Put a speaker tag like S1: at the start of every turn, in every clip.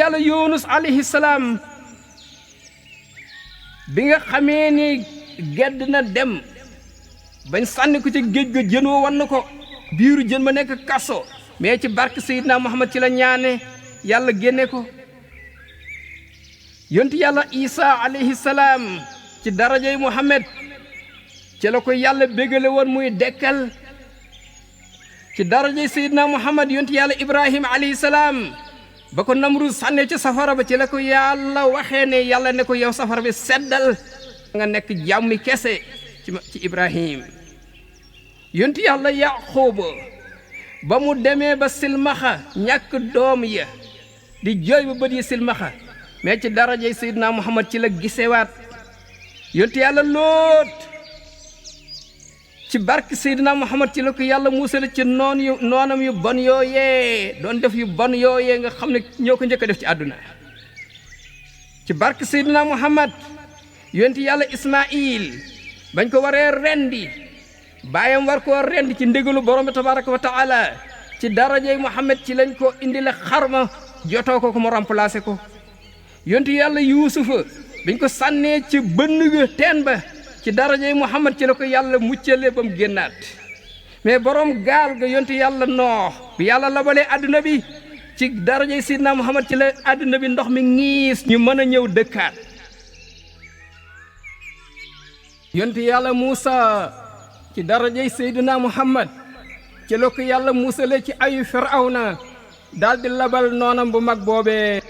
S1: yàlla Yunus alayhi salaam bi nga xamee ni gedd na dem bañ sànni ko ci géej ga jën wa wan ko biiru jën ma nekk kaso mais ci barke Seydina Muhammad ci la ñaane yàlla génne ko yonti yàlla Isa alayhi salaam ci darajay Muhammad ci la ko yàlla bégale woon muy dekkal ci darajay Seydina Muhammad yonti yàlla Ibrahima alayhi salaam ba ko Namrud sànnee ci safara ba ci la ko yàlla waxee ne yàlla ne ko yow safara bi seddal nga nekk jàmmi kese ci Ibrahim yonti yàlla Yaquba ba mu demee ba silmaxa ñàkk doom ya di jooy ba bët yi silmaxa mais ci darajay Seydina Muhammad ci la gisewaat yonti yàlla Lóot ci barke Seydina Muhammad ci la ko yàlla musal ci noonam yu bon yooyee doon def yu bon yooyee nga xam ne ñoo ko njëkk a def ci àdduna ci barke Seydina Muhammad yonti yàlla Ismaïl bañ ko waree rendi baayam war koo rendi ci ndigalu borom bi tabaraka wa taala ci darajay Muhammad ci lañ ko indile xarma jotoo ko mu remplacé ko yonti yàlla Yuusufa biñ ko sànnee ci bënn ga teen ba ci darajay Muhammad ci la ko yàlla muccale ba mu génnaat mais borom gaal ga yonti yàlla Noox bi yàlla labalee àdduna bi ci darajay Seydina Muhammad ci la àdduna bi ndox mi ngiis ñu mën a ñëw dëkkaat yonti yàlla Muusa ci darajay Seydina Muhammad ci la ko yàlla musale ci ayu Firawna daal di labal noonam bu mag boobee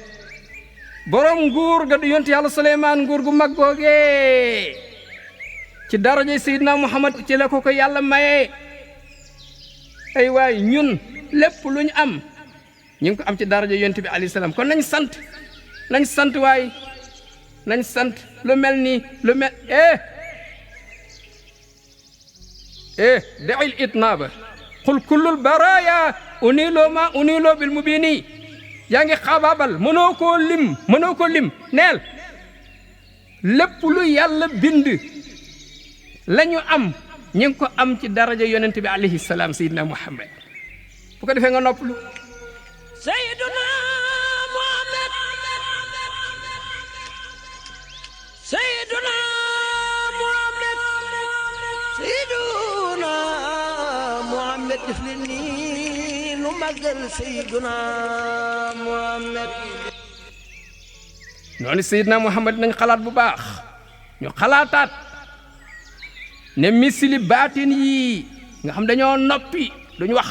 S1: borom nguur ga di yonti yàlla Suleymaan nguur gu mag googee ci darajay Seydina Muhammad ci la ko yàlla maye ay waay ñun lépp lu ñu am ñu ngi ko am ci daraja yonent bi alayhi salaam kon nañ sant waay nañ sant lu mel ni lu mel da'il itnaaba qul kullul baraaya uniloo ma uniloo bil mubini yaa ngi xabaabal mënoo koo lim neel lépp lu yàlla bind lañu am ñu ngi ko am ci daraja yonent bi alayhi salaam Seydina Muhammad bu ko defee nga noppalu
S2: Seydina Muhammad Seydina Muhammad Seydina Muhammad def leen nii nu màggal Seydina Muhammad
S1: noonu Seydina Muhammad nañ xalaat bu baax ñu xalaataat ne misili baatin yii nga xam dañoo noppi duñu wax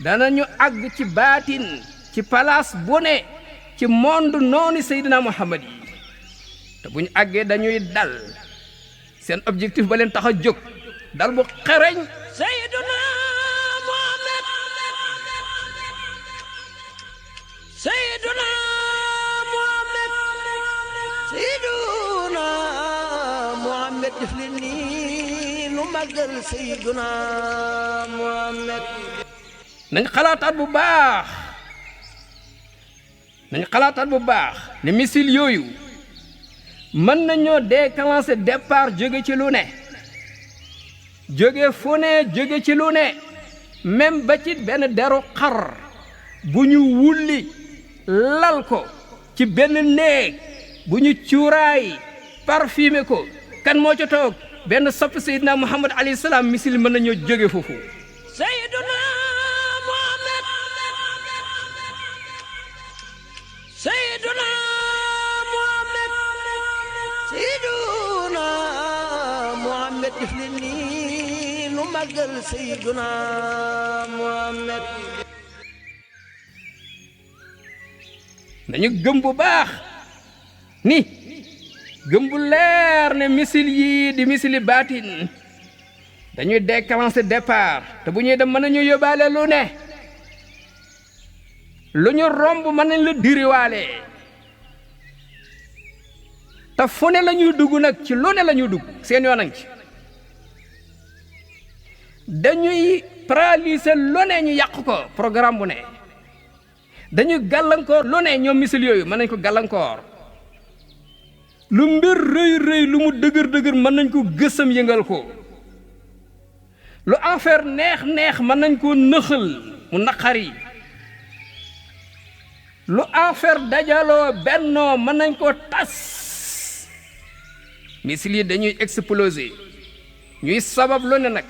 S1: danañu àgg ci baatin ci palaas bu ne ci monde noonu Seydina Muhammad yi te bu ñu àggee dañuy dal seen objectif ba leen tax a jóg dal bu xereñ
S2: Seydina Muhammad Seydina Muhammad Seydina Muhammad def leen nii nu màggal Seydina Muhammad
S1: nañ xalaataat bu baax ne missile yooyu mën nañoo déclencher départ jóge ci lu ne jóge fu ne jóge ci lu ne même ba ci benn deru xar bu ñu wulli lal ko ci benn néeg bu ñu cuuraay parfumé ko kan moo ca toog benn sopp Seydina Muhammad alayhi salaam missile mën nañoo jóge foofu
S2: Seydina Muhammad Seydina Muhammad Seydina Muhammad def leen nii nu màggal Seydina Muhammad
S1: nañu gëm bu baax ni gëm bu leer ne missile yii di missile baatin dañuy déclencher départ te bu ñuy dem mën nañu yóbbaale lu ne lu ñu romb mën nañ la diriwaale te fu ne la ñuy dugg nag ci lu ne la ñuy dugg seen yoon nañ ci dañuy paralyser lu ne ñu yàq ko programme bu ne dañuy gàllankoor lu ne ñoom missile yooyu mën nañ ko gàllankoor lu mbir rëy rëy lu mu dëgër dëgër mën nañ ko gësam yëngal ko lu affaire neex neex mën nañ koo nëxal mu naqari lu affaire dajaloo bennoo mën nañ koo tas misil yi dañuy exploser ñuy sabab lu ne nag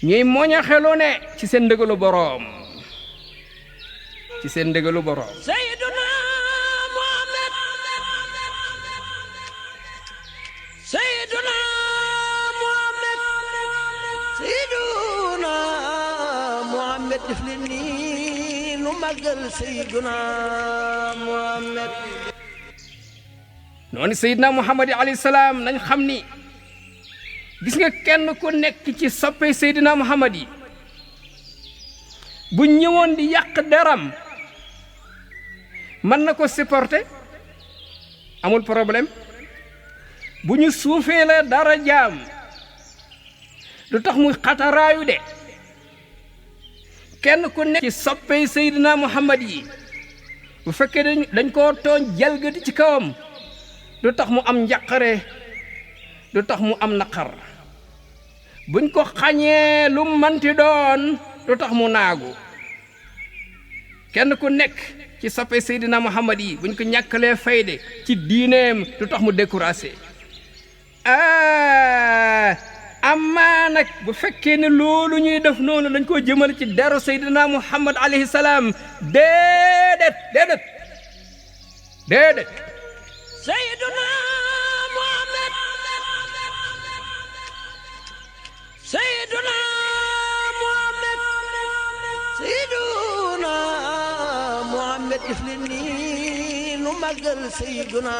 S1: ñuy moñaxe lu ne ci seen ndëgalu boroom
S2: Seyduna Muhammad Seyduna Muhammad Seyduna Muhammad def leen nii nu màggal Seyduna Muhammad
S1: noonu Seydina Muhammad alayhi salaam nañ xam ni gis nga kenn ku nekk ci soppe Seydina Muhammad yi bu ñëwoon di yàq deram mën na ko supporter amul problème bu ñu suufee la dara jaam du tax muy xataraayu de kenn ku nekk ci soppe Seydina Muhammad yi bu fekkee dañ koo tooñ jalgati ci kawam du tax mu am njàqare du tax mu am naqar buñ ko xañee lu manti doon du tax mu naagu kenn ku nekk ci soppe Seydina Muhammad yi buñ ko ñàkkalee fayde ci diineem du tax mu découragé amaa nag bu fekkee ne loolu ñuy def noonu dañ koo jëmale ci deru Seydina Muhammad alayhi salaam déedéet
S2: Seyduna Muhammad Seyduna Muhammad Seyduna Muhammad def leen nii nu màggal Seyduna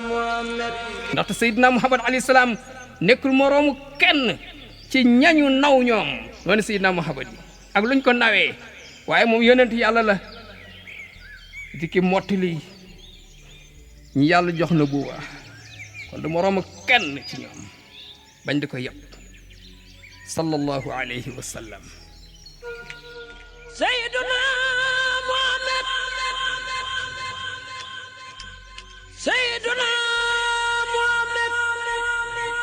S2: Muhammad
S1: ndaxte Seydina Muhammad alayhi salaam nekkul moroomu kenn ci ñañu naw ñoom noonu Seydina Muhammad yi ak luñ ko nawee waaye moom yonent yàlla la di ki mottali ñi yàlla jox na buuba kon du moroomu kenn ci ñoom bañ di ko yëpp sallallahu alayhi wa sallam
S2: Seyduna Muhammad Seyduna Muhammad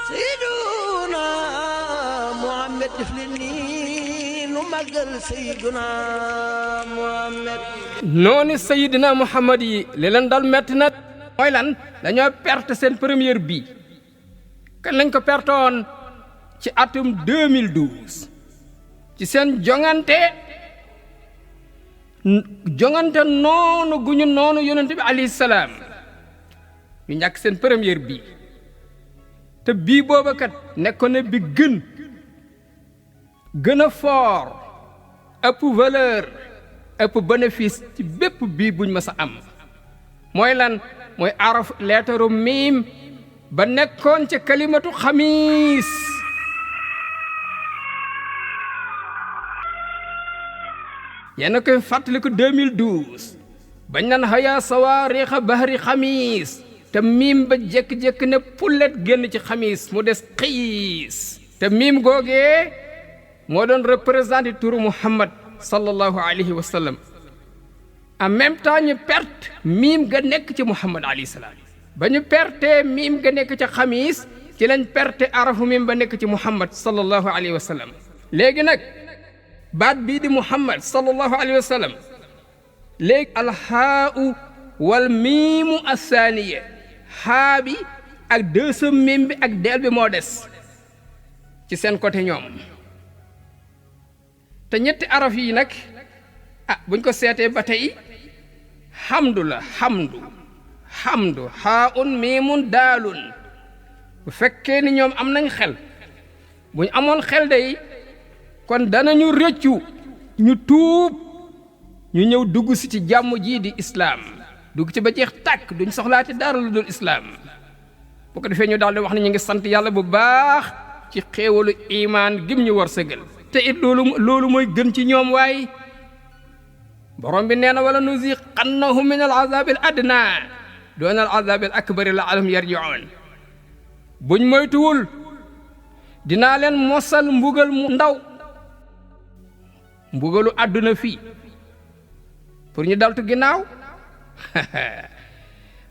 S2: Seyduna Muhammad def leen nii nu màggal Seyduna Muhammad
S1: noonu Seydina Muhammad yi li leen dal metti na mooy lan dañoo perte seen première bi kan lañ ko pertoon ci atum 2012 ci seen jongante noonu gu ñu noonu yonent bi alayhi salaam ñu ñàkk seen première bi te bii booba kat nekkoon na bi gën a fort ëpp valeur ëpp bénéfice ci bépp bii buñ mës a am mooy lan mooy araf leetaru miim ba nekkoon ca kalimatu xamiis yéen a koy fàttaliku 2012 bañ naan haya sawaarixa bahri xamiis te miim ba jékki-jékki ne pullet génn ci xamiis mu des xiis te miim googee moo doon représenté turu Muhammad sallallahu alayhi wa sallam en même temps ñu perte miim ga nekk ci Muhammad alayhi salaam ba ñu perte miim ga nekk ca xamiis ci lañ perte arafu miim ba nekk ci Muhammad sallallahu alayhi wa sallam léegi nag baat bii di Muhammad sallallahu alayhi wa sallam léegi alxaau wal miimu assaaniya xaa bi ak deuxième miim bi ak deel bi moo des ci seen côté ñoom te ñetti araf yi nag buñ ko seetee ba tey xamdu la xamdu xaaun miimun daalun bu fekkee ni ñoom am nañ xel buñ amoon xel day kon danañu rëccu ñu tuub ñu ñëw dugg si ci jàmm jii di islaam dugg ci ba jeex tàkk duñ soxlaati dara lu dul islaam bu ko defee ñu daal di wax ne ñu ngi sant yàlla bu baax ci xéewalu imaan gim ñu war sëgal te it loolu mooy gën ci ñoom waaye borom bi nee na wala nuziqannahum min al azabi al adna doon al azabi al akbari la'allahum yarji'un buñ moytuwul dinaa leen mosal mbugal mu ndaw mbugalu àdduna fii pour ñu daltu ginnaaw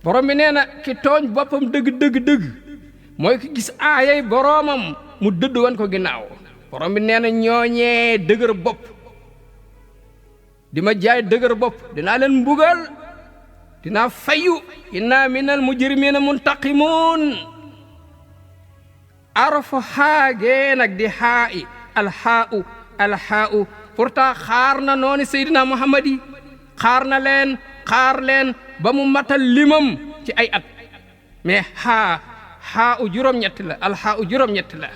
S1: borom bi nee na ki tooñ boppam dëgg mooy ki gis aayay boromam mu dëdd wan ko ginnaaw borom bi nee na ñooñee dëgër bopp di ma jaay dëgër bopp dinaa leen mbugal dinaa fayu inna minal mujrimina muntaqimun arafu xaagee nag di xaa'i alxaa'u pourtant xaar na nooni Seydina Muhammad yi xaar leen ba mu matal limam ci ay at mais xaa'u juróom-ñett la alxaa'u juróom-ñett la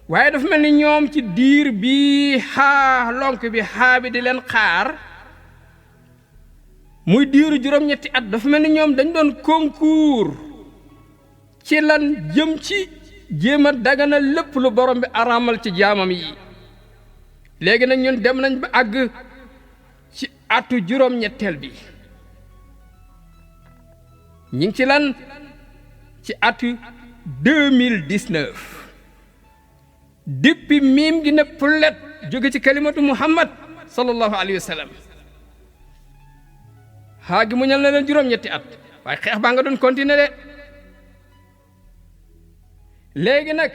S1: waaye dafa mel ni ñoom ci diir bi lonk bi bi di leen xaar muy diiru juróom-ñetti at dafa mel ni ñoom dañ doon concours ci lan jëm ci jéem a dagana lépp lu borom bi araamal ci jaamam yi léegi nag ñun dem nañ ba àgg ci atu juróom-ñetteel bi ñi ngi ci lan ci atu 2019 depuis miim gi ne pullet jóge ci kalimatu muhammad sallallahu alayhi wa sallam gi mu ñal na leen juróom-ñetti at waaye xeex baa nga doon continuer de léegi nag